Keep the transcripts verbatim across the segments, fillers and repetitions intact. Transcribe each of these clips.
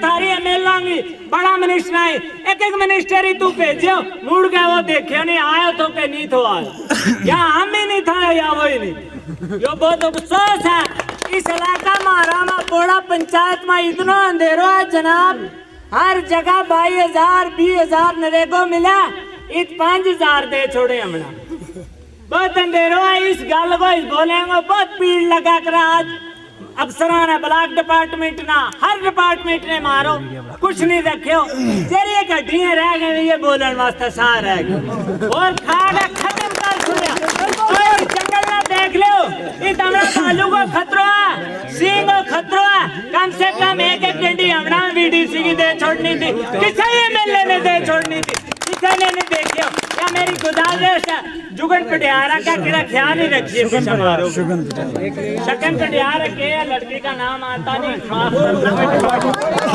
تھاری ایم ایل آں گی، بڑا منسٹر آئیں، ایک ایک منسٹر ہی تو بھیجیو، مڑ گیا وہ دیکھیو نہیں آیا تو کہ نہیں تھو آیا، یا ہم ہی نہیں تھا یا وہی نہیں۔ یوہ بہت افسوس ہے۔ اس علاقہ ما ہرا ما پوڑا پنچایت ما اتنو اندھیرو ہے جناب، ہر جگہ بائی ہزار بی ہزار نریگو ملا، ات پانچ ہزار دے چھوڑے ہمنا۔ بہت اندھیرو ہے، اس گل کو اس بولیں کو بہت پیڑ لگا کرا آج۔ افسراں نے بلاک ڈپارٹمنٹ نا ہر ڈپارٹمنٹ نے مارو، کچھ نہیں رکھیو۔ جیڑی ایک ہڈیاں رہ گئی یہ بولن واسطے ساہ رہ گئی۔ اور کھا کے ختم کر چھوڑیا۔ اور جنگل نا دیکھ لیو، ات ہمنا بھالو کو خطرو ہے، سینگ کو خطرو ہے۔ کم سے کم ایک ایک ڈنڈی ہمنا وی ڈی سی کی دے چھوڑنی تھی، کسے ایم ایل اے نے دے چھوڑنی تھی، کسے نے نہیں دیکھیو۔ یا میری گزارش ہے، جگن پٹیارا کا کہڑا خیال نہیں رکھیے، کچھ ہمارو شکن پٹیارا کے لڑکی کا نام آتا نہیں، معاف کرنا۔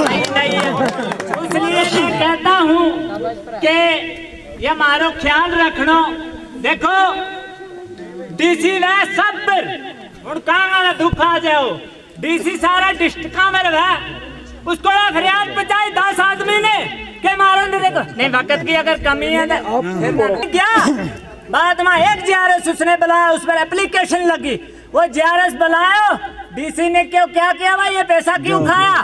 نہیں، نہیں ہے۔ اس لیے میں کہتا ہوں کہ یہ ہمارو خیال رکھنو۔ دیکھو، ڈی سی وے سب پر ہن کہاں والا دکھ آ جاؤ، ڈی سی سارا ڈسٹرکٹاں میں رہا، اس کو فریاد پہنچائی دس آدمی نے کہ مارو نے دیکھو نہیں وقت کی اگر کمی ہے تو گیا۔ بعد میں ایک جی آر ایس اس نے بلایا، اس پر اپلیکیشن لگی، وہ جی آر ایس بلایا، ڈی سی نے کیوں کیا کیا بھائی، یہ پیسہ کیوں کھایا؟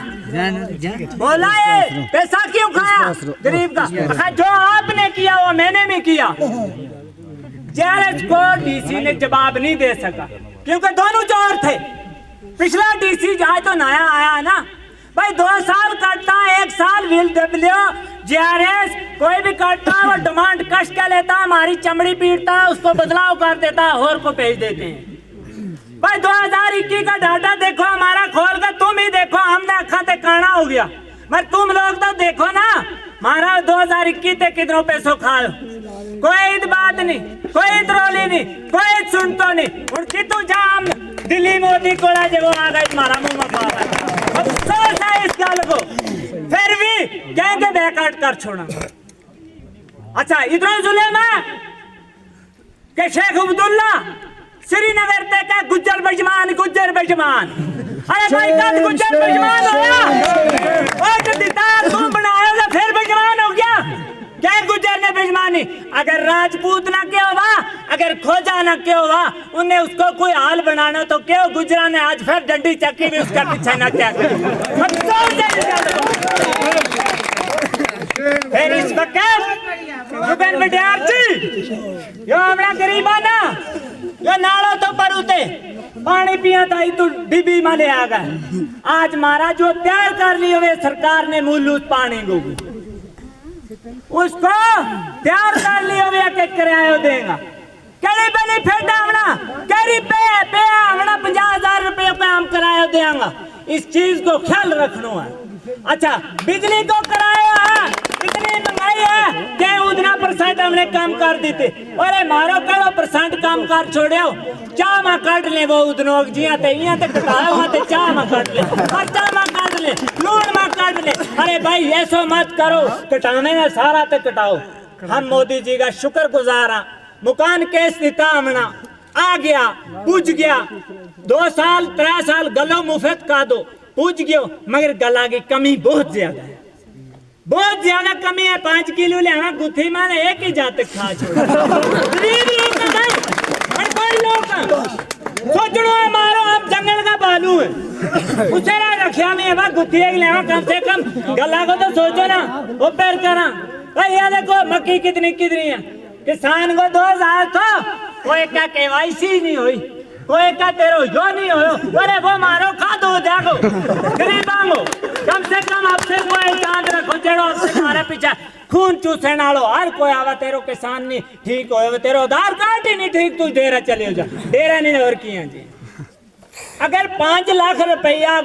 بولا یہ پیسہ کیوں کھایا غریب کا؟ کہا، جو آپ نے کیا وہ میں نے بھی کیا۔ جی آر ایس کو ڈی سی نے جواب نہیں دے سکا، کیونکہ دونوں چور تھے۔ پچھلا ڈی سی جائے تو نیا آیا ہے نا بھائی، دو سال کٹتا، ایک سال ویل ڈبلیو، جی آر ایس کوئی بھی کٹتا، وہ ڈیمانڈ کش کے لیتا، ہماری چمڑی پیٹتا، اس کو بدلاؤ کر دیتا، اور کو بھیج دیتے ہیں۔ بھائی، دو ہزار اکی کا ڈاٹا دیکھو ہمارا کھول کے، تم ہی دیکھو، ہم نے اکھاں تے کانا ہو گیا، مگر تم لوگ تو دیکھو نا، مہارا دو ہزار اکی تے کتنو پیسو کھایو؟ کوئی ات بات نہیں، کوئی ات رولی نہیں، کوئی ات سنتو نہیں۔ ہن کتو جا ہم دلی مودی کولا جے وہ آ گئی مہارا منہ ما پاوا۔ افسوس ہے اس گل کو۔ پھر بھی کہہ کے بیکاٹ کر چھوڑا۔ اچھا، ادھروں ظلم ہے کہ شیخ عبداللہ سری نگر تے کہہ گجر بجمان، گجر بجمان۔ ارے بھائی، کد گجر بجمان ہویا؟ ووٹ دتا، تو بنایا تو پھر بجمان ہو گیا؟ کہہ گجر نے بجمانی؟ اگر راجپوت نہ کہیو وا، اگر کھوجا نہ کہیو وا، انہیں اس کو کوئی حال بنانا تو کہیو گجرا نے آج پھر ڈنڈی چکی بھی اس کا پیچھے نہ کیا کرے۔ افسوس ہے اس گل کو۔ پھر اس وقت جگن بڈیار جی، یوہ ہمنا غریباں نا، یوہ نالو تو پر اتے پانی پیاں تا اتو ڈبی ما لے آ گئے۔ آج مہارا جو تیار کر لیو وے سرکار نے مولوت پانی کو، اس کو تیار کر لیو وے کہ کرایو دیں گا۔ کہڑی بنی پھر ڈاونا، کہڑی پہ پہ ہمنا پنجاہ ہزار روپے پہ ہم کرایو دیاں گا۔ اس چیز کو خیال رکھنو ہے۔ اچھا، بجلی کو کرایو ہے، اتنی مہنگائی ہے کہ اتنا پرسنٹ ہم نے کم کر دیتے۔ ارے مارو کہڑو پرسنٹ کم کر چھوڑیو؟ چاہ ما کڈ لے وہ ادنو جیاں تے ایاں تے کٹایا ہوا تے چاہ ما کڈ لے، خرچہ ما کڈ لے، لون ما کڈ لے۔ ارے بھائی، ایسو مت کرو، کٹانے نے سارا تے کٹاؤ۔ ہم مودی جی کا شکر گزار ہاں، مکان کیس دیتا ہمنا، آ گیا، پج گیا، دو سال ترے سال گلو مفت کا دو، پج گیو، مگر گلا کی کمی بہت زیادہ ہے، بہت زیادہ کمی ہے۔ پانچ کلو لیانا گتھی ماں نے ایک ہی جات کھا چھوڑا۔ غریب لوگ کا بھائی، ہر کوئی لوگ کا سوچنو ہے مارو، ہم جنگل کا بالو ہیں، اسے را رکھیا میں ہے، گتھی ایک لیانا کم سے کم گلا کو تو سوچو نا، وہ پیر کرا۔ بھائی یہ دیکھو مکی کتنی کدری ہے، کسان کو دو ہزار تھو، کوئی کا کے وائی سی نہیں ہوئی، کوئی کا تیرو یوہ نہیں ہویو۔ ارے وہ مارو کھا دو جاگو، غریباں کو کم سے کم افسر کو احتیاط رکھو، جیڑو افسر مارے پیچھے خون چوسن آلو ہر کوئی آوا، تیرو کسان نہیں ٹھیک ہویو، تیرو آدھار کارڈ ہی نہیں ٹھیک، تو ڈیرا چلے ہو جا، ڈیرا نہیں اور کیا جی۔ اگر پانچ لاکھ روپیہ